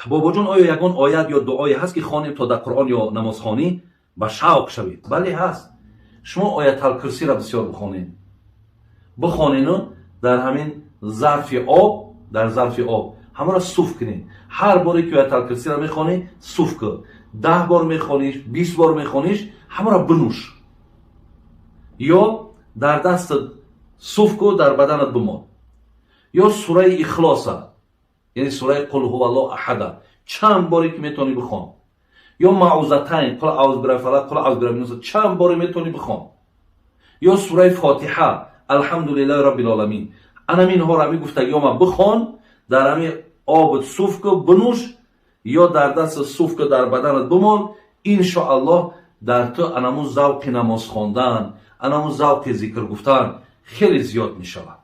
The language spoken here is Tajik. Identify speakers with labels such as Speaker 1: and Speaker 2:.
Speaker 1: Бобоҷон, оё ягон оят ё дуое ҳаст, ки хонем, то дар Қуръон ё намозхонӣ ба шавқ шавед? Бале, ҳаст. Шумо Ояталкурсиро бисёр бихонед, бихонену дар ҳамин зарфи об, дар зарфи об ҳамаро суф кунед. Ҳар боре ки Ояталкурсиро мехонӣ, суф кун. 10 бор мехониш, 20 бор мехониш, ҳамаро бинӯш ё дар дастат суф ку, дар баданат бимон. Ё сураи Ихлоса, яъне сураи «Қул ҳуваллоҳ аҳада» чанд боре ки метавонӣ, бихон. Ё маъузатайн, «Қул аъузу бирабби фалақ», «Қул аъузу бирабби нас», чанд боре метавонӣ, бихон. Ё сураи Фотиҳа, «Алҳамду лиллаҳи роббил оламин». Анаминҳоро, ҳами гуфтагиёма бихон, дар ҳами обат суф ку, бинӯш ё дар даст суф ку, дар баданат бимон. Иншоаллоҳ, дар ту анамун завқи намоз хондан, анамун завқи зикр гуфтан хеле зиёд мешавад.